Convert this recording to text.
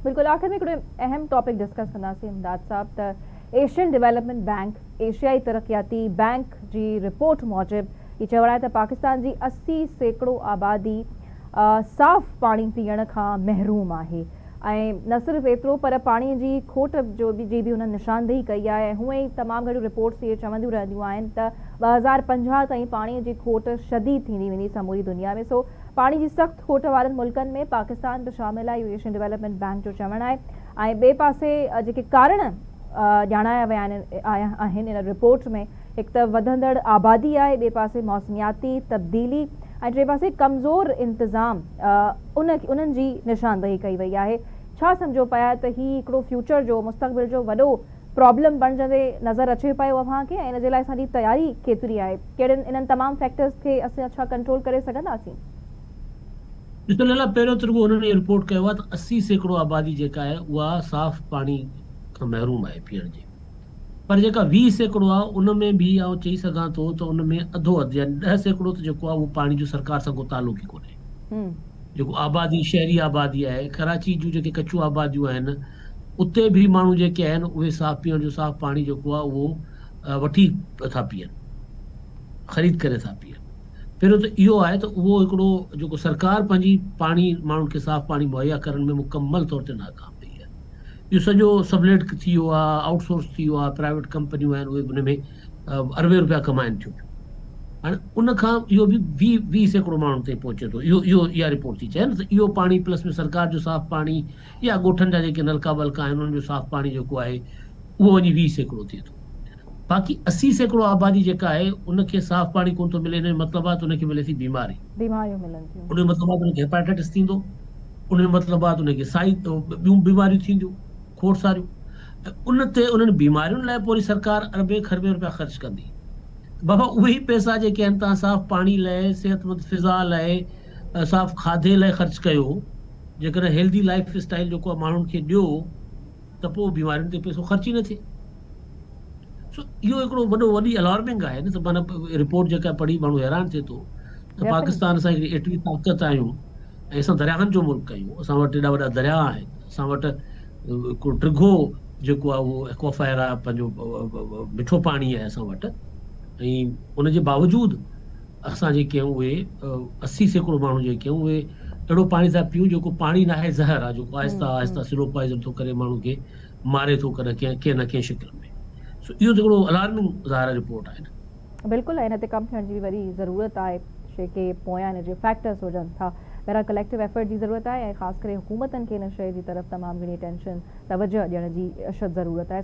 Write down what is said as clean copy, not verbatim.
بلڪل، آخر ۾ هڪڙو اهم ٽاپڪ ڊسڪس ڪنداسين امداد صاحب ته ايشين ڊيولپمينٽ بينڪ، ايشيائي ترقياتي بينڪ جي رپورٽ موجب هي چوڻ آهي ته پاڪستان جي 80% آبادي صاف پاڻي پيئڻ کان محروم آهي ۽ نه صرف ايترو پر پاڻي جي کوٽ جو جي به انهن نشاندهي ڪئي آهي ۽ هونئن ئي تمام گهڻيون رپورٽس اهي چونديون رهنديون آهن ته 2050 تائين پاڻي جي کوٽ شديد ٿيندي ويندي سموري دنيا ۾، سو پاڻي جي سخت کوٽ وارن ملڪن ۾ پاڪستان به شامل آهي، اهو ايشين ڊولپمينٽ بئنڪ جو چوڻ آهي ۽ ٻئي پاسي جيڪي ڪارڻ ڄاڻايا ويا آهن ان رپورٽ ۾ هڪ ته وڌندڙ آبادي آهي، ٻئي پاسي موسمياتي تبديلي ۽ ٽئين پاسي ڪمزور انتظام ان انهن جي نشاندهي ڪئي وئي آهي. ڇا سمجهو پيا ته هي هڪڙو فيوچر جو مستقبل جو وڏو پرابلم بڻجندي نظر اچي پيو اوهان کي ۽ ان جي لاء اسان جي تياري ڪيتري آهي؟ ڪهڙن انهن تمام فيڪٽرز کي اسين ڇا ڪنٽرول ڪري سگهنداسين؟ ڏسو ليلا، پهريون ته رڳو انهن اهو رپورٽ ڪيو آهي ته 80% آبادي جيڪا آهي اها صاف پاڻي کان محروم آهي پيئڻ جي، پر جيڪا 20% آهي ان ۾ به آئون چئي سگهان ٿو ته ان ۾ اڌو اڌ يعني 10% ته جيڪو آهي اهو پاڻي جو سرڪار سان ڪو تعلق ئي ڪونهي. جيڪو آبادي شهري آبادي آهي، ڪراچي جون جيڪي ڪچيون آباديون آهن اتي به ماڻهو جيڪي آهن اهي صاف پيئڻ جو صاف پاڻي جيڪو آهي اهو وٺي ٿا پيئن، خريد ڪري ٿا پيئن. پهريون ته اهو آهي ته اهو هڪڙو جيڪو سرڪار پنهنجي پاڻي ماڻهن کي صاف پاڻي مهيا ڪرڻ ۾ مڪمل طور تي ناڪام وئي آهي. اهو سڄو سبليٽ ٿي ويو آهي، آئوٽ سورس ٿي ويو آهي، پرائيويٽ ڪمپنيون آهن اهي ان ۾ اربين روپيا ڪمائن ٿيون پيون. هاڻي ان کان اهو به 20% ماڻهن تائين پهچي ٿو. اهو اهو اها رپورٽ ٿي چئي نه ته اهو پاڻي پلس ۾ سرڪار جو صاف پاڻي يا ڳوٺن جا جيڪي نلڪا ولڪا آهن انهن جو صاف پاڻي جيڪو آهي اهو وڃي 20% ٿئي ٿو. باقي 80% آبادي جيڪا آهي ان کي صاف پاڻي ڪونه ٿو ملي ان جو مطلب آهي ته ان کي ملي ٿي بيماري. بيماريون ملن ٿيون. ان جو مطلب آهي ته ان کي هيپاٽائٽس ٿيندو، ان جو مطلب آهي ته ان کي سائي ٻيون بيماريون ٿينديون کوڙ ساريون ۽ ان تي انهن بيمارين لاء پوء وري سرڪار اربين کربين روپيا خرچ ڪندي. بابا اهي ئي پئسا جيڪي آهن توهان صاف پاڻي لئه، صحتمند فضا لئه، صاف کاڌي لئه خرچ ڪيو، جيڪڏهن هيلدي لائيف اسٽائيل جيڪو آهي ماڻهن کي ڏيو ته پوء بيمارين تي پئسو خرچ ئي نه ٿئي. سو اهو هڪڙو وڏو وڏي الارمنگ آهي نه ته معنيٰ رپورٽ جيڪا پڙهي ماڻهو حيران ٿئي ٿو ته پاڪستان اسان هڪڙي ايٽمي طاقت آهيون ۽ اسان درياهن جو ملڪ آهيون، اسان وٽ ايڏا وڏا درياهه آهن، اسان وٽ هڪڙو ڊگهو جيڪو آهي اهو ايڪوافائر آهي پنهنجو مٺو پاڻي آهي اسان وٽ ۽ ان جي باوجود اسان جيڪي آهيون اهي 80% ماڻهو جيڪي آهيون اهي اهڙو پاڻي ٿا پيئون جيڪو پاڻي ناهي زهر آهي جيڪو آهستي آهستي سلو پوائزن ٿو ڪري ماڻهو کي ماري ٿو ڪڏهن ڪنهن ڪنهن نه ڪنهن شڪل ۾ سو اهو ته هڪڙو الارمنگ ظاهر رپورٽ آهي نه. بلڪل ۽ ان تي ڪم ٿيڻ جي به وڏي ضرورت آهي جيڪي پويان ان جي فيڪٽرس هجن ٿا بهرحال ڪليڪٽو ايفرٽ جي ضرورت آهي ۽ خاص ڪري حڪومتن کي ان شيء جي طرف تمام گهڻي اٽينشن توجهه ڏيڻ جي اشد ضرورت آهي.